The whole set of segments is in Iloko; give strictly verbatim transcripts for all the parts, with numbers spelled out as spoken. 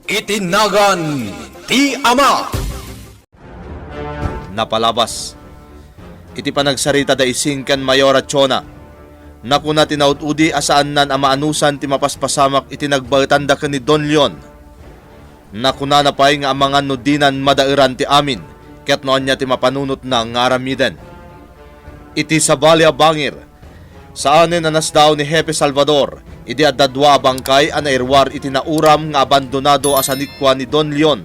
Iti nagan ti Ama. Napalabas. Iti panagsarita da Ising ken Mayora Chona, nakuna ti naud-udi a saannan a maanusan ti mapaspasamak iti nagbaetanda ken ni Don Leon. Nakunana pay nga amangan no dinan madaeran ti amin, ket no ania ti mapanunotna nga aramiden. Iti sabali a bangir, saanen a nasdaaw ni Hepe Salvador idi adda dua a bangkay a nairuar iti nauram nga abandonado a sanikua ni Don Leon.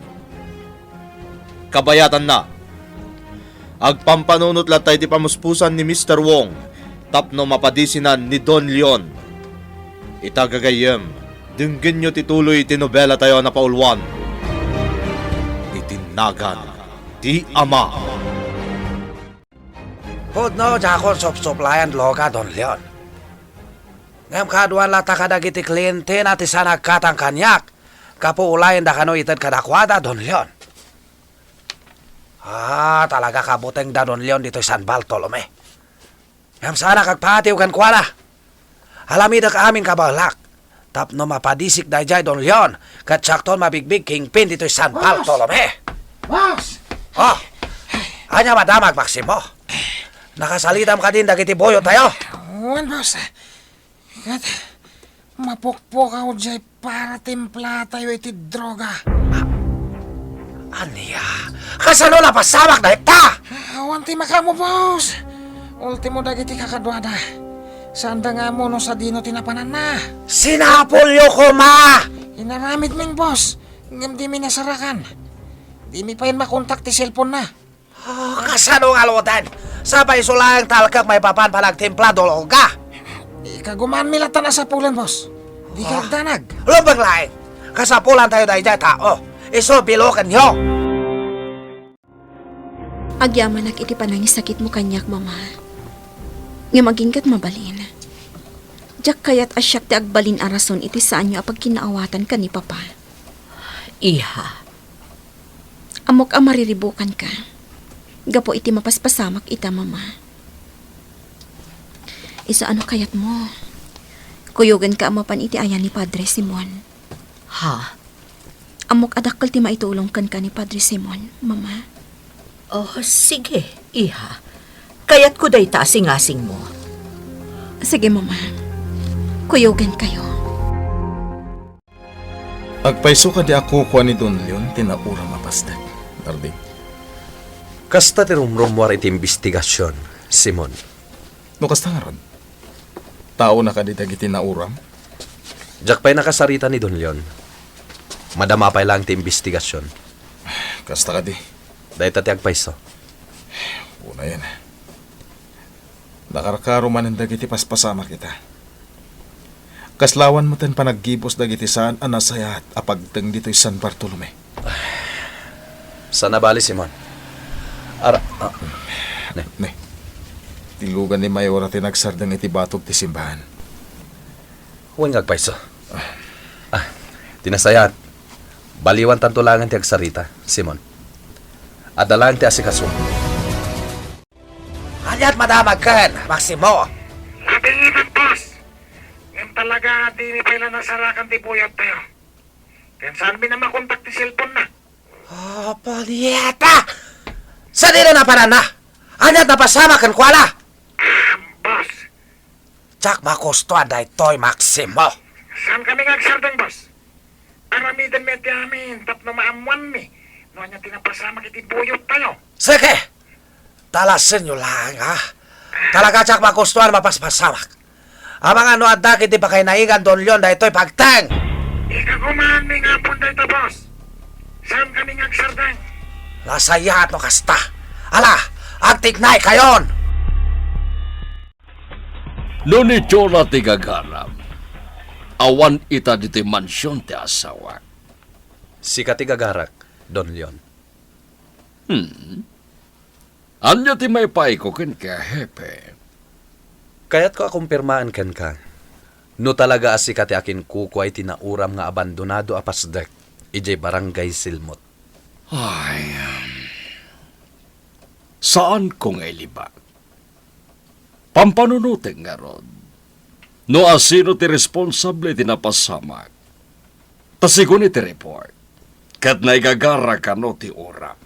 Kabayatanna, agpampanunot latta iti pamuspusan ni Mister Wong tapno mapadisinan ni Don Leon. Ita gagayyem, denggenyo ti tuloy ti nobela tayo a napauluan, Iti Nagan ti Ama. Pudno, diakon supsuplayan droga, Don Leon. Ngem kaaduan latta kadagiti klientena ti saan agkatang kaniak, gapu ulayenda kano ited kadakuada, Don Leon. Ah, talaga kabutengda, Don Leon, ditoy San Bartolome. Ngem saanak agpaatiw kenkuana. Aramidek amin kabaelak tapno mapadisik daydiay Don Leon ket siakton mabigbig kingpin ditoy San Bartolome. Boss! Oh, ania madamag, Maximo? Nakasalitam kadin dagiti buyot tayo? Wen, boss. Ket mapukpukaw diay para timplatayo iti droga. Ania? Kasano napasamak dayta? Awan ti makaammo, boss. Ultimo dagiti kakaduada. Saanda nga ammo no sadino ti napananna. Sinapulyo koma! Inaramidmin, boss. Ngem dimi nasarakan. Dimi pay makontak ti cellphone-na. Oh, kasano nga luden? Sapay isu laeng talkek maipapan panagtimpla droga. Ikagumanmi latta a sapulen, boss. Di ka agdanag. Rumbeng laeng. Kasapulan tayo daydiay tao. Isu bilokenyo. Agyamanak iti panangisakitmo kaniak, Mama. Ngem aginggat mabalin. Diak kayat a siak ti agbalin a rason iti saanyo a pagkinaawatan ken ni Papa. Iha. Ammok a mariribukanka gapu iti mapaspasamak ita, Mama. Isu a no kayatmo, kuyogenka a mapan iti ayan ni Padre Simon. Ha? Ammok a dakkel ti maitulong kenka ni Padre Simon, Mama. Oh, sige, iha. Kayatko dayta a singasingmo. Sige, Mama. Kuyogenkayo. Agpayso kadi a kukua ni Don Leon ti nauram a pasdek, Dardi? Kasta ti rumrumuar iti imbestigasion, Simon. No kasta ngarud, taona kadi dagiti nauram? Diak pay nakasarita ni Don Leon. Madama pay laeng ti imbestigasion. Kasta kadi. Dayta ti agpayso. Unayen. Nakarkaro manen dagiti paspasamak ita. Kasla awan metten panaggibus dagiti saan a nasayaat a pagteng ditoy San Bartolome. Saan a bali, Simon. Ara, ah, ne. Ne. Tilugan ni Mayora ti nagsardeng iti batog ti simbahan. Wen nga agpayso. Ah, ti nasayaat, baliwantanto laengen ti agsarita, Simon. Adda laeng ti asikaso. Aniat madamag ken, Maximo? Labingitan, boss. Ngem talaga, dimi pay la nasarakan ti buyot tayo. Ken saanmi a makontak ti cellphone-na. Ah, punyeta! Sadino napananna? Aniat napasamak kenkuana? Ah, boss. Diak magustuan daytoy, Maximo. Saankami nga agsardeng, boss. Aramidenmi ti amin tapno maammoanmi no ania ti napasamak iti buyot tayo. Sige! Talasenyo laeng, ha? Talaga diak magustuan a mapaspasamak. Amangan no adda ket ti pakainaigan Don Leon daytoy pagteng. Ikagumanmi nga ammon dayta, boss. Saankami nga agsardeng. Nasayaat no kasta. Ala, agtiknaykayon! No ni Chona ti gagaram, awan ita ditoy mansion ti asawak. Sika ti gagarak, Don Leon. Hmm. Ania ti maipaayko kenka, Hepe? Kayatko a kumpirmaen kenka no talaga a sika ti akinkukua iti nauram nga abandonado a pasdek idiay Barangay Silmot. Ay, um, saanko nga ilibak. Pampanunotek ngarud no asino ti responsable iti napasamak. Ta sigun iti report, Ket naigagara kano ti uram.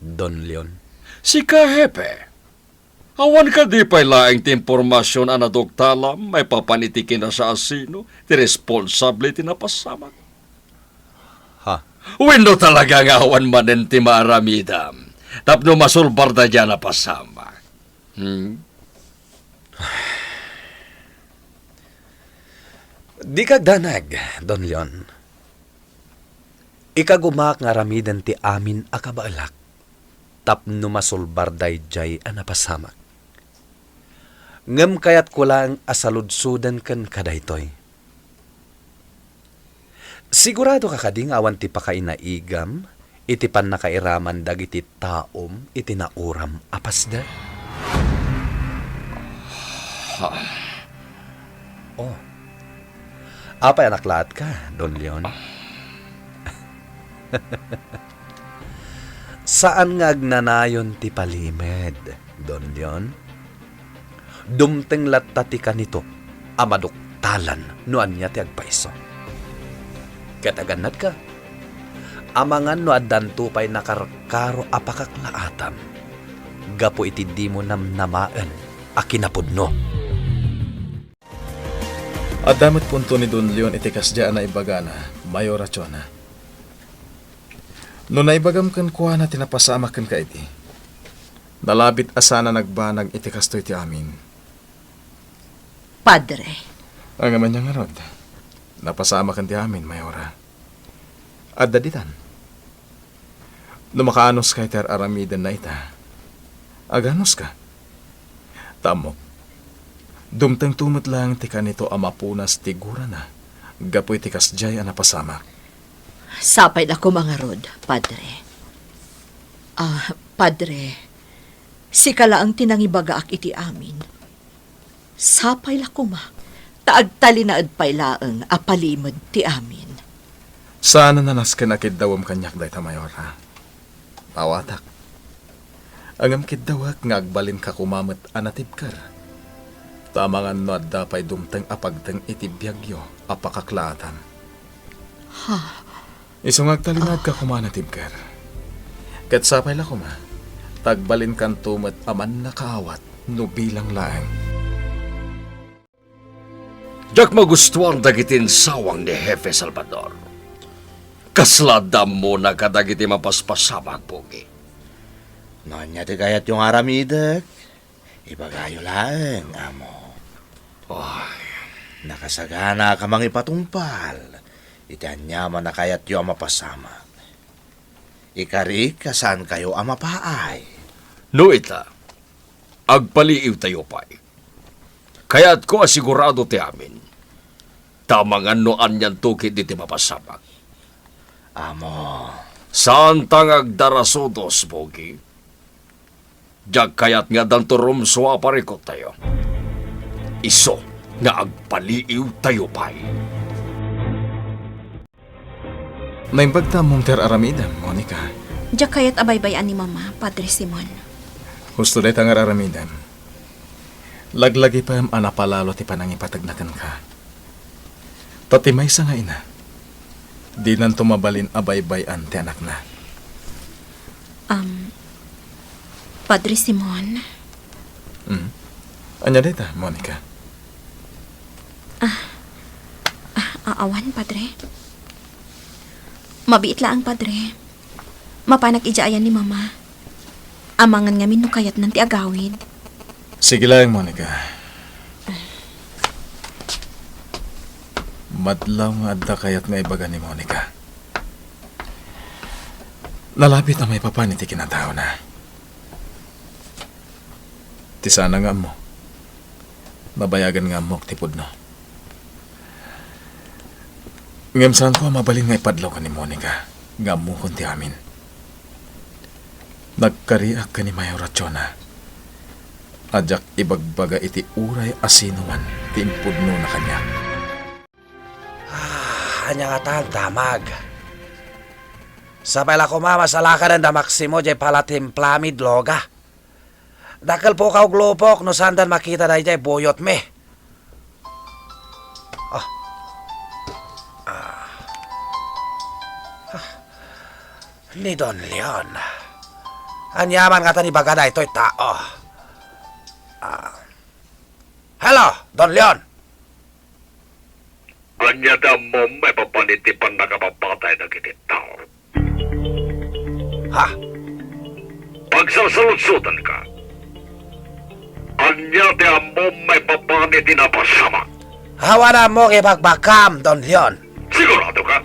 Don Leon. Sika, Hepe. Awan kadi pay laeng ti impormasion a naduktalam maipapan iti kinasasino ti responsable iti napasamak? Ha? Wenno talaga nga awan manen ti maaramidam tapno masulbar daydiay a napasamak? Hmm? Dika agdanag, Don Leon. Ikagumaak nga aramiden ti amin a kabaelak tapno masulbar daydiay a napasamak. Ngem kayatko laeng a saludsoden kenka daytoy. Siguradoka kadi nga awan ti pakainaigam iti pannakairaman dagiti taom iti nauram a pasdek? Oh. Apay a naklaatka, Don Leon? Saan nga agnanayon ti palimed, Don Leon. Dumteng latta ti kanito a maduktalan no ania ti agpaiso. Ket agannadka, amangan no addanto pay nakarkaro a pakaklaatam gapu iti dimo namnamaen a kinapudno. Adda met punto ni Don Leon iti kasdiay a naibagana, Mayor Chona. No naibagam kenkuana ti napasamak kenka idi, nalabit a saan a nagbanag iti kastoy ti amin. Padre. Ngem ania ngarud, napasamaken ti amin, Mayora. Adda ditan. No makaanoska iti ar-aramidenna ita, aganoska. Ta ammok, dumtengto met laeng ti kanito a mapunas ti gurana gapu iti kasdiay a napasamak. Sapay la koma ngarud, Padre. Ah, Padre, sika laeng ti nangibagaak iti amin. Sapay la koma, ta agtalinaed pay laeng a palimed ti amin. Saan a nasken a kiddawem kaniak dayta, Mayora. Awatak. Ngem kiddawek nga agbalinka koma met a natibker. Ta amangan no adda pay dumteng a pagteng iti biagyo a pakaklaatam. Ha? Isu nga agtalinaedka koma a natibker. Ket sapay la koma, ta agbalinkanto met a mannakaawat no bilang laeng. Diak magustuan dagiti insawang ni Jefe Salvador. Kasla adda ammona kadagiti mapaspasamak, Pogi. No ania ti kayatyo nga aramidek, ibagayo laeng, amo. Ay. Nakasaganaak a mangipatungpal iti aniaman a kayatyo a mapasamak. Ikariik a saankayo a mapaay. No ita, agpaliiwtayo pay. Kayatko a sigurado ti amin. Ta amangan no anianto ketdi ti mapasamak. Amo. Saanta nga agdarasudos, Pogi. Diak kayat nga addanto rumsua a parikottayo. Isu nga agpaliiwtayo pay. Naimbag ta ammom ti ar-aramidem, Monica. Diak kayat a baybay-an ni Mama, Padre Simon. Husto dayta nga ar-aramidem. Laglagipem a napalalo ti panangipategna kenka. Ta ti maysa nga ina, dinanto mabalin a baybay-an ti anakna. Am, Padre Simon? Hmm? Ania dayta, Monica? Ah, ah, a-, awan, Padre. Mabiit laeng, Padre. Mapanak idiay ayan ni Mama. Amangan ngamin no kayatnan ti agawid. Sige laeng, Monica. Madlaw nga adda kayat nga ibaga ni Monica. Nalabit a maipapan iti kinataona. Ti sana nga ammo, nabayagan nga ammok ti pudno. Ngem saanko a mabalin nga ipadlawka ni Monica nga ammokon ti amin. Nagkariak ken ni Mayor Rachona a diak ibagbaga iti uray a sinoman ti impudnona kaniak. Ah, ania ngatan, damag? Sapay la koma, masalakaden da Maximo diay palatimplami, Dloga. Dakkel pukaw glupok no saandan makita daydiay buyotmi. Ah. Ah. Ah. Ni Don Leon. Aniaman ngata ni baga daytoy tao? Ah. Hello, Don Leon! Ania ti ammom maipapan iti pannakapapatay dagiti tao? Ha? Pagsalsaludsodanka. Ania ti ammom maipapan iti napasamak? Awan ammok ibagbagam, Don Leon. Sigurado ka?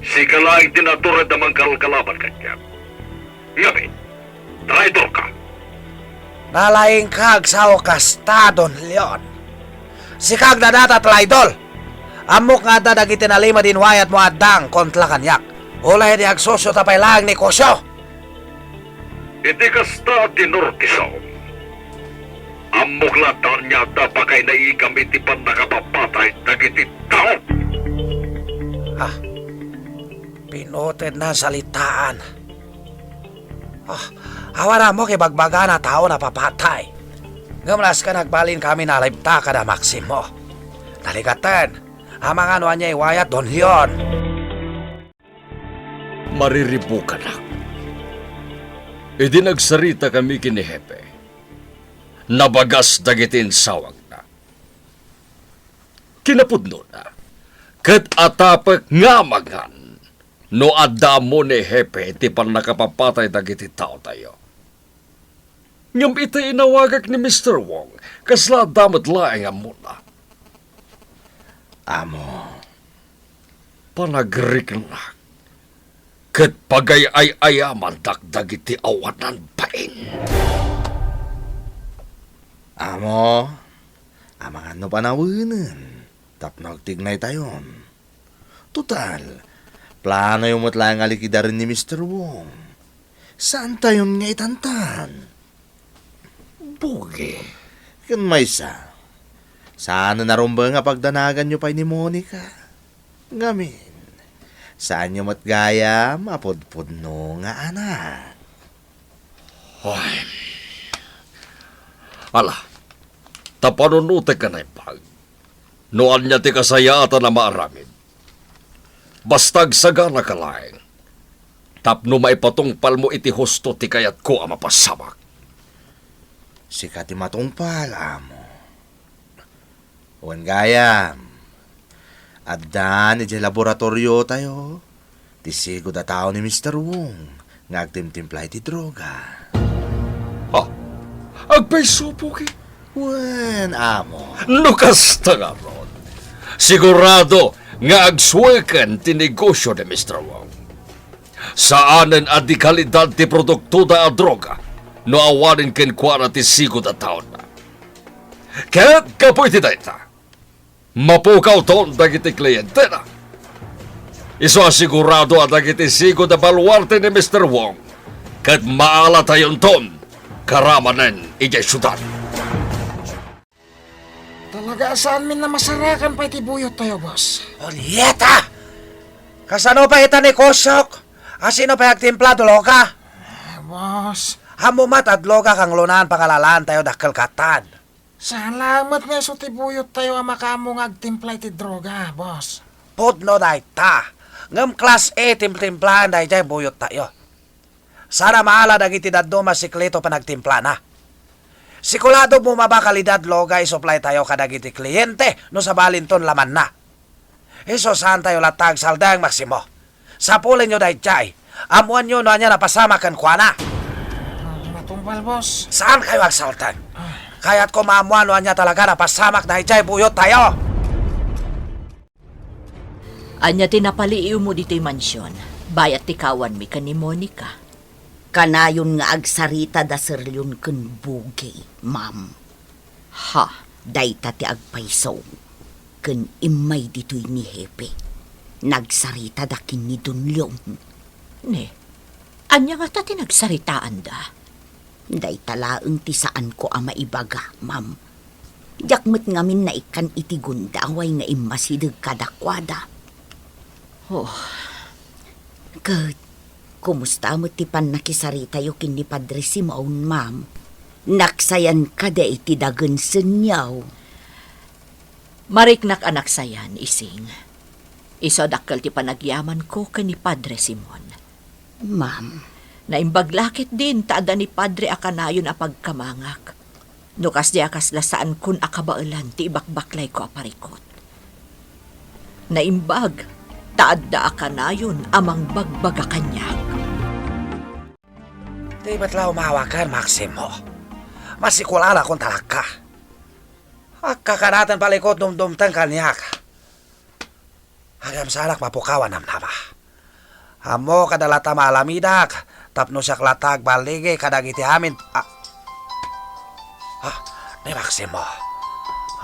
Sika laeng ti natured a mangkalkalaban kaniak. Ngamin, traidor ka. Nalaingka agsao kasta, Don Leon. Sika agdada ta traidor. Ammok nga adda dagiti nalimed inwayatmo a addang kontra kaniak. Ulay di agsusio ta pay laeng negosio. Iti kasta a tenor ti saom, ammok latta ania adda pakaynaigam iti pannakapapatay dagiti tao. Ah, pinuted na salitaan. Ah, awan ammok ibagbagana tao napapatay. Ngem nasken agbalin kami nalibta kada Maximo. Naligaten, amangan no ania iwayat Don Leon. Mariribukanak. Idi nagsaritakami ken ni Hepe, nabagas dagiti insawagna. Kinapudnona, ket atapek nga amangan no adda ammo ni Hepe ti pannakapapatay dagiti taotayo. Ngem iti inawagak ni Mister Wong, kasla adda met laeng ammona. Amo, panagriknak ket pagay-ay-ayamandak dagiti awanan bain. Amo, amangan no panawenen tapno agtignaytayon. Total, planoyo met laeng a likidaren ni Mister Wong. Saantayon nga itantan. Bugi. Ken maysa, saanen a rumbeng a pagdanaganyo pay ni Monica. Ngamin, saanyo met gayam a pudpudno nga anak. Ay. Ala, ta panunotek a naimbag. No ania ti kasayaatan a maaramid, basta agsaganaka laeng tapno maipatungpalmo iti husto ti kayatko a mapasamak. Sika ti matungpal, amo. Wen gayam, addan idiay laboratoriotayo ti sigud a tao ni Mister Wong nga agtimtimpla iti droga. Ha? Agpayso, Puki? Wen, amo. No kasta ngarud, sigurado nga agsueken ti negosio ni Mister Wong. Saanen a dekalidad ti produktoda a droga no awanen kenkuana ti sigud a taonna. Ket gapu iti dayta, mapukawton dagiti klientena. Isu a sigurado a dagiti sigud a baluarte ni Mister Wong ket maalatayonton karamanen idiay siudad. Talaga a saanmin a masarakan pay ti buyottayo, boss. Onyeta! Kasano pay ita negosyok? Asino pay agtimpla, dloga? Ah, boss. Ammo met a dloga kanglonan pangalalaantayo dakkel kattan. Saan laeng met nga isu ti buyottayo a makaammo nga agtimpla iti droga, boss. Pudno dayta. Ngem class A timtimplaen daydiay buyottayo. Saan a maala dagiti dadduma a sikreto panagtimplana. Sigurado bumaba kalidad, dloga, isuplaytayo kadagiti kliente no sabalinton lamanna. Isu saantayo latta agsaldeng, Maximo. Sapulenyo daydiay. Ammoanyo no ania napasamak kenkuana. Matungpal, boss. Saankayo agsaldeng. Kayatko maammoan no ania talaga napasamak daydiay buyottayo. Ania ti napaliiwmo ditoy mansion, bayat ti kawanmi ken ni Monica? Kanayon nga agsarita da Sir Leon ken Bugi, ma'am. Ha, dayta ti agpayso. Ken immay ditoy ni Hepe. Nagsarita da ken ni Don Leon. Ne, ania ngata ti nagsaritaanda? Dayta laeng ti saanko a maibaga, ma'am. Diak met ngamin naikkan iti gundaway nga immasideg kadakuada. Oh. Ket, kumusta met ti pannakisaritayo ken ni Padre Simon, ma'am? Naksayan kadi iti dagensenyo? Mariknak a naksayan, Ising. Isu a dakkel ti panagyamanko ken ni Padre Simon. Ma'am. Naimbag la ketdin ta adda ni Padre a kanayon a pagkamangak. No kasdi a kasla, saankon a kabaelan ti ibakbaklayko a parikut. Naimbag ta adda a kanayon a mangbagbaga kaniak. Di met la umawaken, Maximo. Masikulalakon talakka. Agkakanaten parikut, dumdumteng kaniak. Agamsanak mapukaw a namnama. Ammok a adda latta maalamidak tapno siak latta agballigi kadagiti amin a, ah, ni Maximo.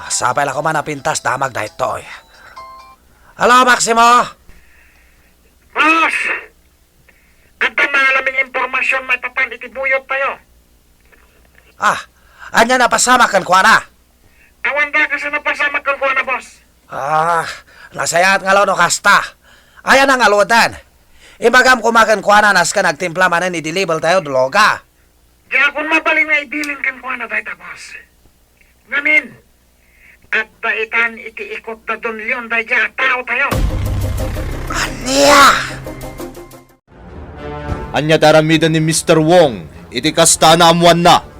Ah, sapay la koma a pintas damag daytoy. Hello, Maximo! Boss! Adda naalami nga impormasion maipapan iti buyottayo. Ah, ania napasamak kenkuana? Awan da kasano napasamak kenkuana, boss. Ah, nasayaat nga no kasta. Ania nga ngaluden? Ibagam koma kenkuana nasken agtimpla manen idi level tayo droga. Diakon mabalin nga ibilin kenkuana dayta, boss. Ngamin, adda itan iti ikut da Don Leon daydiay a tao tayo. Ania? Ania ti aramiden ni Mister Wong iti kasta a naammoanna?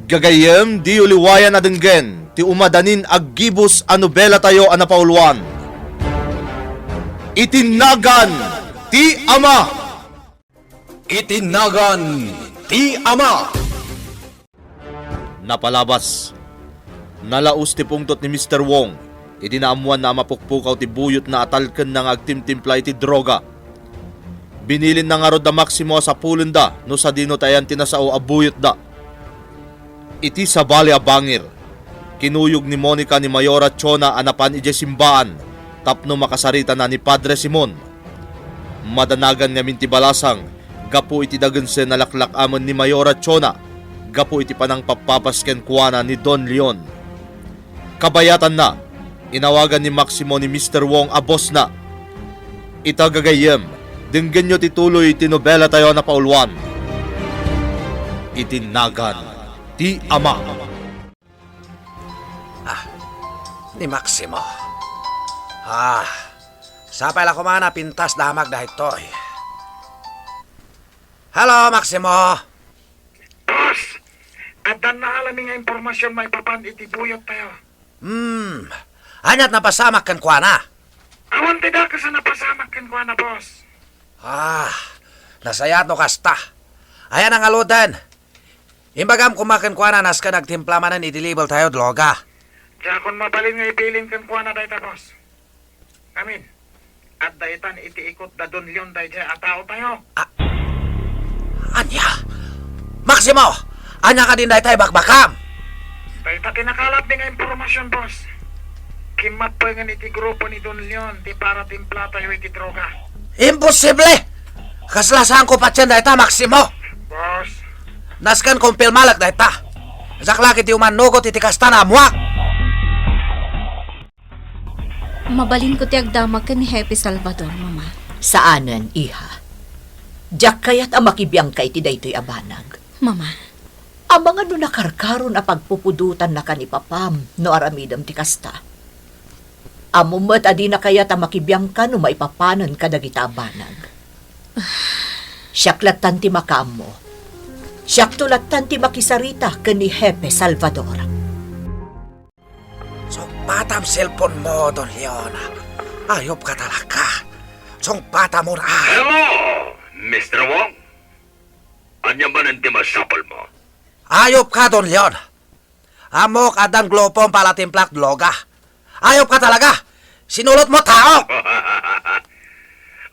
Gagayyem, diyo liwayan a denggen ti umadanin aggibus a nobelatayo a napauluan. Iti nagan ti Ama! Iti nagan ti Ama! Napalabas. Nalaus ti pungtot ni Mister Wong idi naammoanna a mapukpukaw ti buyotna a talkenna nga agtimtimpla iti droga. Binilinna ngarud da Maximo a sapulenda no sadino ti ayan ti nasao a buyotda. Iti sabali a bangir, kinuyog ni Monica ni Mayora Chona a napan idiay simbaan tapno makasaritana ni Padre Simon. Madanagan ngamin ti balasang gapu iti dagensen a laklak-amen ni Mayora Chona gapu iti panangpappapas kenkuana ni Don Leon. Kabayatanna, inawagan ni Maximo ni Mister Wong a bossna. Ita gagayyem, denggenyo ti tuloy ti nobelatayo a napauluan. Iti nagan ti Ama. Ah, ni Maximo. Ah, sapay la koma a pintas damag daytoy. Hello, Maximo. Boss, adda naalami nga impormasion maipapan iti buyottayo. Hmm, ania ti napasamak kenkuana? Awan ti dakes a napasamak kenkuana, boss. Ah, nasayaat no kasta. Ania nga ngaluden? Imbagam koma kenkuana nasken agtimpla manen idi level tayo droga. Diakon mabalin nga ibilin kenkuana dayta, boss. Amin. Adda itan iti ikut da Don Leon daydiay a tao tayo. Ah, ania? Maximo, ania kadin dayta ibakbakam? Dayta ti nakalapmi nga impormasion, boss. Kimmappengen iti grupo ni Don Leon ti paratimpla tayo iti droga. Imposible! Kasla saanko patien dayta, Maximo. Boss. Nasken kumpirmalak dayta. Diak la ketdi umannugot iti kasta a naammoak. Mabalinko ti agdamag ken ni Hepe Salvador, Mama. Saanen, iha. Diak kayat a makibiangka iti daytoy a banag. Mama. Amangan no nakarkaron a pagpupudotannaka ni papam no aramidem ti kasta. Ammom met a dina kayat a makibiangka no maipapanen kadagita a banag. Siak lattan ti makaammo. Siakto lattan ti makisarita ken ni Hepe Salvador. Sungpatam cellphone mo, Don Leon. Ayupka talaga. Sungpatam mo na. Hello, Mister Wong. Ania manen ti masapulmo? Ayupka, Don Leon. Ammok addan grupom paratimplak droga. Ayupka talaga. Sinulot mo tao.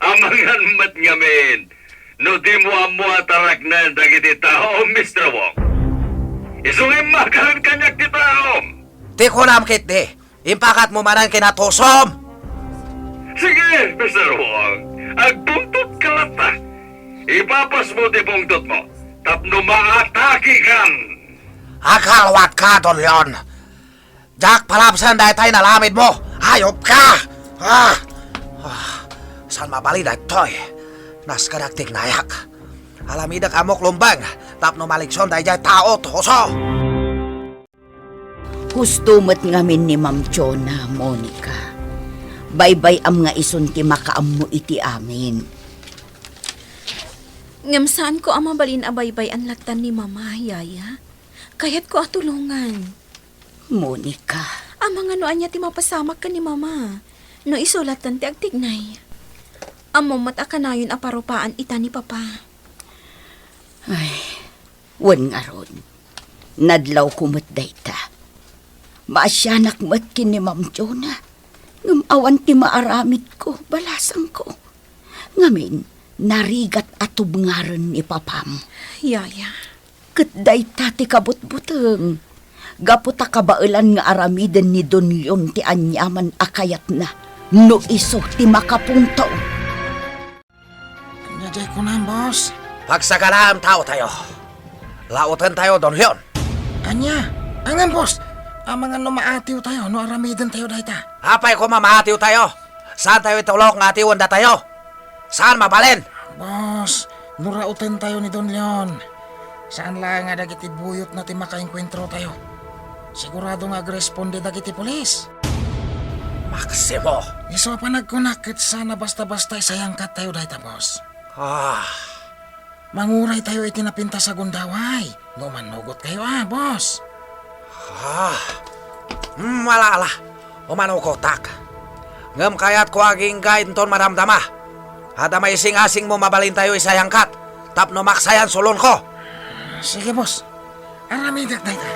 Amangan met ngamin no dimo ammo a taraknen dagiti tao, Mister Wong. Isu nga immakaren kaniak ti taom. Ti kunam ketdi, impakatmo manen ken natusom. Sige, Mister Wong, agpungtotka latta. Ipapasmo ti pungtotmo tapno maatakekan. Agkalwatka, Don Leon. Diak palabsen daytay nalamidmo. Ayupka! Ah! Ah! Saan mabalin daytoy? Naskedak ti agnayak. Alamidek ammok lumbeng tapno malikson daydiay tao, tuso! Husto met ngamin ni Ma'am Chona, Monica. Baybay-am nga isun ti makaammo iti amin. Ngem saanko a mabalin a baybay-an lattan ni Mama, Yaya. Kayatko a tulongan. Monica. Amangan no ania ti mapasamak ken ni Mama. No isu lattan ti agtignay. Ammom met a kanayon a parupaan ita ni Papa. Ay, wen ngarud. Nadlawko met dayta. Maasianak met ken ni Ma'am Jonah. Ngem awan ti maaramidko, balasangko. Ngamin, narigat a tubngaren ni Papam. Yaya. Ket dayta ti kabutbuteng. Gapu ta kabaelan nga aramiden ni Don Leon ti aniaman a kayatna, no isu ti makapungto. Ania diay kunam, boss? Pagsaganaem taotayo. Laotentayo, Don Leon. Ania? Ngem, boss, amangan no maatiwtayo no aramidentayo dayta. Apay koma maatiwtayo? Saantayo itulok nga atiwendatayo? Saan mabalin? Boss, no raotentayo ni Don Leon, saan laeng a dagiti buyotna ti makaenkuentrotayo. Sigurado nga agresponde dagiti pulis. Maximo! Isu a panagkunak ket saan a basta-basta isayangkattayo dayta, boss. Ah. Manguraytayo iti napintas a gundaway no mannugotkayo a, boss. Ah. Mm, ala, ala. Umanugotak. Ngem kayatko agingga inton madamdama. Adda maisingasingmo mabalintayo isayangkat tapno maksayan sulonko. Sige, boss. Aramidek dayta.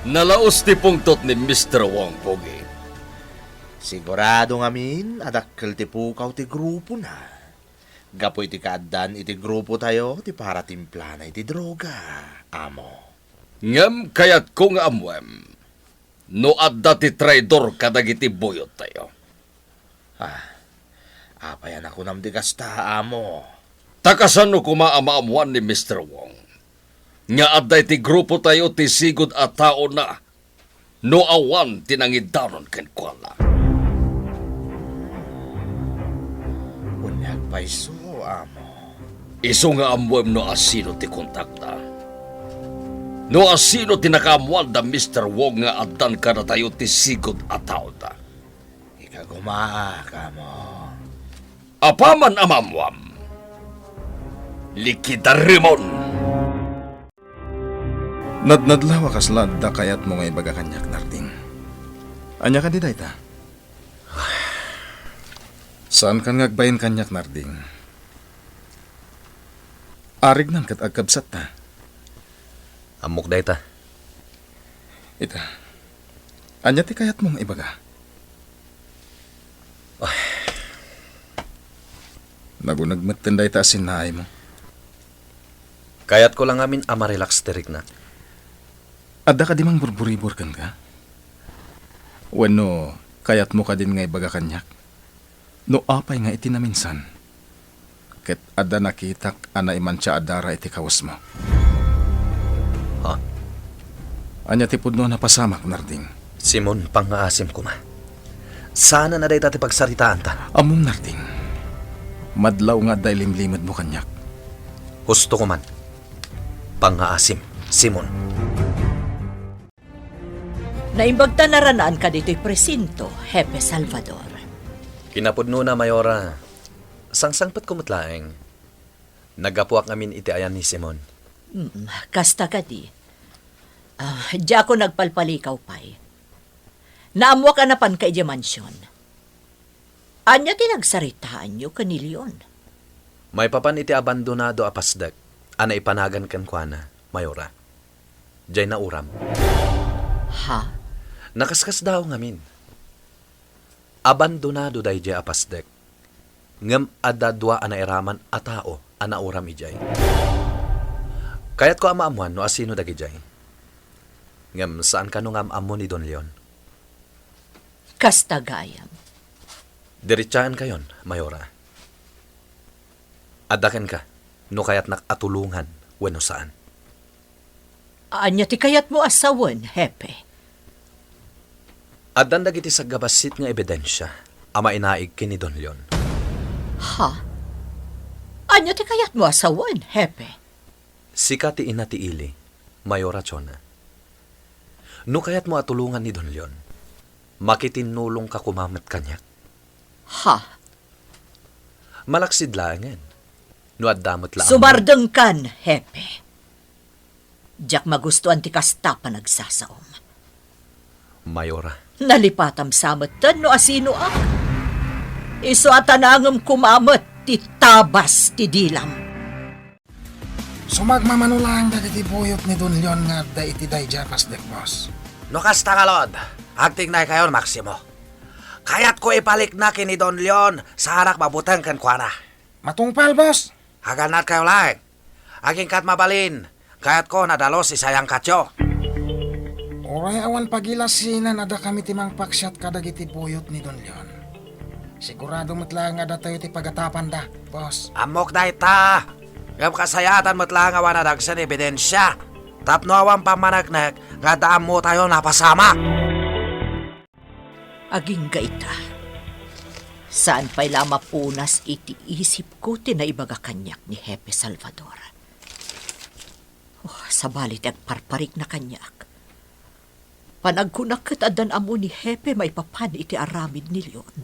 Nalaus ti pungtot ni Mister Wong, Pogi. Sigurado ngamin a dakkel ti pukaw ti grupona. Gapu iti kaaddan iti grupotayo ti paratimplana iti droga, amo. Ngem kayatko nga ammoem no adda ti traidor kadagiti buyottayo. Ah, apay a nakunam ti kasta, amo? Ta kasano koma a maammoan ni Mister Wong nga adda iti grupotayo ti sigud a taona no awan ti nangidanon kenkuana? Wen, agpayso, amo. Isu nga ammoem no asino ti kontakda. No asino ti nakaammoan da Mister Wong nga addan kadatayo ti sigud a taoda. Ikagumaak, amo. Apaman a maammoam, likidaremon. Nadnadlaw a kasla adda kayatmo nga ibaga kaniak, Narding. Ania kadi dayta? Saankan nga agbain kaniak, Narding. Arignan ket agkabsatta. Ammok dayta. Ita, ania ti kayatmo nga ibaga? Ay. Naguneg metten dayta a sinnaaymo. Kayatko la ngamin a marelax ti riknak. Adda kadi mangburburibur kenka? Wenno kayatmo kadin nga ibaga kaniak no apay nga iti naminsan ket adda nakitak a naimantia a dara iti kawesmo? Ha? Ania ti pudno a napasamak, Narding? Simon, pangngaasim koma. Saanen a dayta ti pagsaritaanta. Ammom, Narding. Madlaw nga adda ilimlimedmo kaniak. Husto koman. Pangngaasim, Simon. Naimbag ta naranaan ka ditoy presinto, Hepe Salvador. Kinapudnona, Mayora, sangsangpetko met laeng. Naggapuak ngamin iti ayan ni Simon. Mm, kasta kadi. Ah, diak nagpalpalikaw pay. Naammoak a napanka idiay mansion. Ania ti nagsaritaanyo ken ni Leon? Maipapan iti abandonado a pasdek a naipanagan kenkuana, Mayora. Diay nauram. Ha? Nakaskasdaaw ngamin. Abandonado daydiay a pasdek. Ngem adda dua a nairaman a tao a nauram idiay. Kayatko a maammoan no asino dagidiay. Ngem saan kano nga am-ammo ni Don Leon? Kasta gayam. Diritsaenkayon, Mayora. Adda kenka no kayatnak a tulongan wenno saan. Ania ti kayatmo a sawen, Hepe? Addan dagiti saggabassit nga ebidensia a mainaig ken ni Don Leon. Ha? Ania ti kayatmo a sawen, Hepe? Sika ti ina ti ili, Mayora Chona. No kayatmo a tulongan ni Don Leon, Makitinnulongka koma met kaniak. Ha? Malaksid laengen. No adda met la a Sumardengkan, Hepe. Diak magustuan ti kasta panagsasaom. Mayora. Nalipatam sa metten no asinoak. Isu a tanangem koma met ti tabas ti dilam. Sumagmamano laeng dagiti buyot ni Don Leon nga adda iti daydiay a pasdek, boss. No kasta ngarud, agtignaykayon, Maximo. Kayatko ipalikna ken ni Don Leon, saanak mabuteng kenkuana. Matungpal, boss. Agannadkayo laeng. Aginggaat mabalin, kayatko nadalus ti sayangkatyo. Uray awan pagilasinan a dakami ti mangpaksiat kadagiti buyot ni Don Leon. Sigurado met laeng a datayo ti pagatapanda, boss. Ammok dayta. Ngem kasayaatan met laeng a awan nadagsen ebidensia tapno awan pammaneknek nga adda ammotayo napasamak. Agingga ita, saan pay la a mapunas iti isipko ti naibaga kaniak ni Hepe Salvador. Oh, sabali ti agparparikna kaniak. Panagkunak ket addan ammo ni Hepe maipapan iti aramid ni Leon.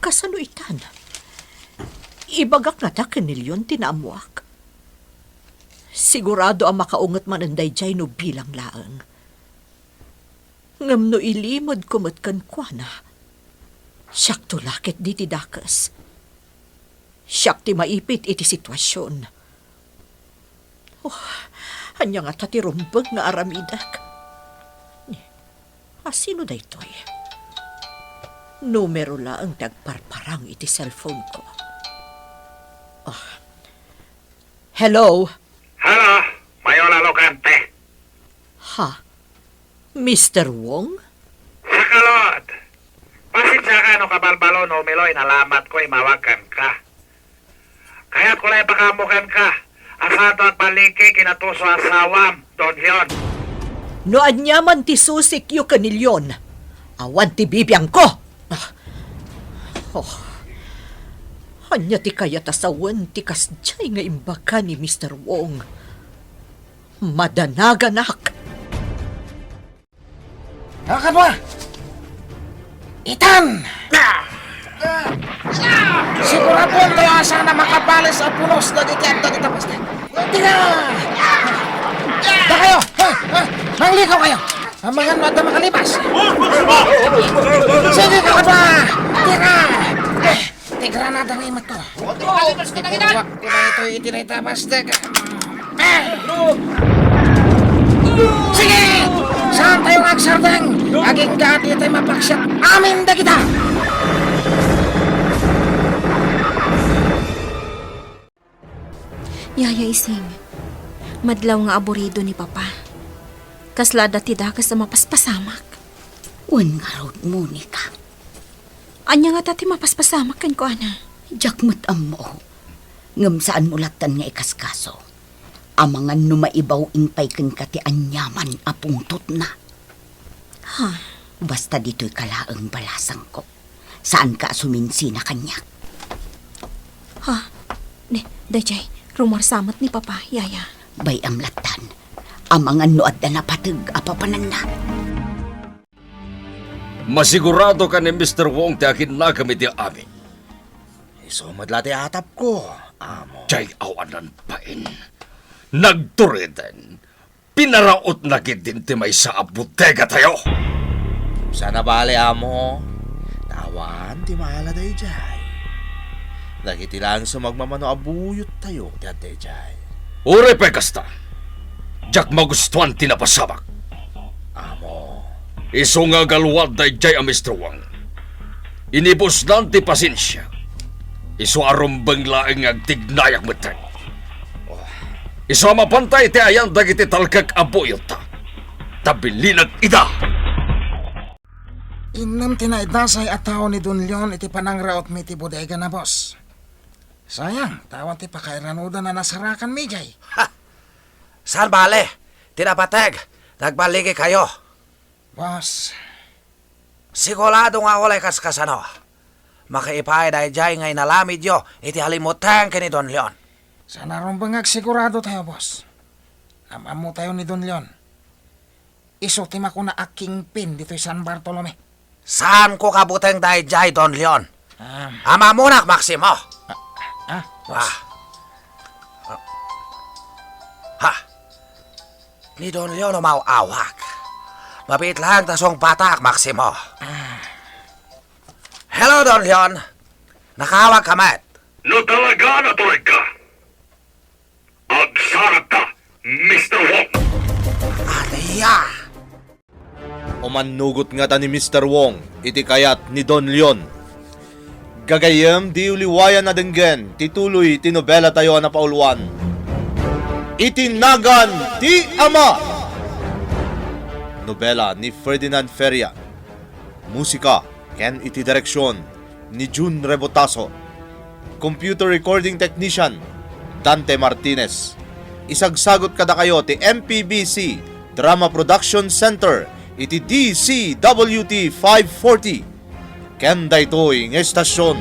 Kasano itan? Ibagak ngata ken ni Leon ti naammoak. Sigurado a makaunget manen daydiay no bilang laeng. Ngem no ilimedko met kenkuana, siakto la ketdi ti dakes. Siak ti maipit iti situasion. Oh, ania ngata ti rumbeng nga aramidek? Ni, asino daytoy? Numero laeng ti agparparang iti cellphone-ko. Ah. Hello? Hello, Mayor Alocante. Ha? Mister Wong? Sakalot! Pasensiaka no kabalbalo no umilo inalamatko imawag kenka. Kayatko la ipakaammo kenka a saanto agbaligi ken natuso a asawam, Don Leon. No ania man ti susikyo ken ni Leon, awan ti bibiangko. Ah. Oh. Ania ti kayat a sawen ti kasdiay nga imbaga ni Mister Wong? Madanaganak. Kakadua! Itan! Siguraduentayo a saan a makabales a punos dagiti adda dita pasdek. Tira! Dakayo! Ha? Ha? Manglikaw kayo! Amangan no adda makalipas! Sige, kakadua! Tira! Eh, ti granada nga imatko. Iti buwak ti daytoy iti dayta a pasdek. Eh! Sige! Saantayo nga agsardeng? Agingga a ditay mapaksiat amin dagita! Yaya Ising, madlaw nga aburido ni Papa. Kasla adda ti dakes a mapaspasamak. Wen ngarud, Monica. Ania ngata ti mapaspasamak kenkuana? Diak met ammo. Ngem saanmo lattan nga ikaskaso. Amangan no maibaw-in pay kenka ti aniaman a pungtotna. Ha? Basta ditoyka laeng balasangko. Saanka a suminsina kaniak. Ha? Ne, daydiay, rumarsa met ni Papa, Yaya. Bay-am lattan. Amangan no adda napateg a papananna. Masigurado ken ni Mister Wong ti aginnagam iti amin. Isu met la ti atapko, amo. Diay awanan bain. Nagturiten. Pinarautna ketdin ti maysa a bodegatayo. Sana bale, amo. Ta awan ti maala daydiay. Dagiti laeng sumagmamano a buyottayo ti adda idiay. Uray pay kasta, diak magustuan ti napasamak. Amo. Isu nga agalwad daydiay a Mister Wang. Inibusnan ti pasensia. Isu a rumbeng laeng nga agtignayak metten. Isu a mapanta iti ayan dagiti talkek a buyotta. Ta bilinek ida. Innem ti naidasay a tao ni Don Leon iti panangrautmi iti bodegana, boss. Sayang, ta awan ti pakairanudan a nasarakanmi idiay. Ha! Saan bale? Ti napateg, nagballigikayo. Boss. Sigurado nga uray kaskasano. Makaipaay daydiay nga inaramidyo iti alimutteng ken ni Don Leon. Saan a rumbeng nga agsigurado tayo, boss. Am-ammo tayo ni Don Leon. Isu ti makuna a kingpin ditoy San Bartolome. Saanko kabuteng daydiay, Don Leon. Ah, Amamonak, Maximo. Ah, Ah. Ha? Ni Don Leon umaw-awag. Mabiit laeng ta sungbatak, Maximo. Hello, Don Leon. Nakaawag ka met? No talaga natured ka, agsaragta, Mister Wong. Atiya. Umannugot ngata ni Mister Wong iti kayat ni Don Leon. Gagayyem, di uliwayan a denggen ti tuloy ti nobelatayo a napauluan, Iti Nagan ti Ama. Nobela ni Ferdinand Feria. Musika ken iti direksion ni Jun Rebotaso. Computer recording technician, Dante Martinez. Isagsagut kadakayo ti M P B C Drama Production Center iti D C W T five forty. Ken daytoy nga estasion,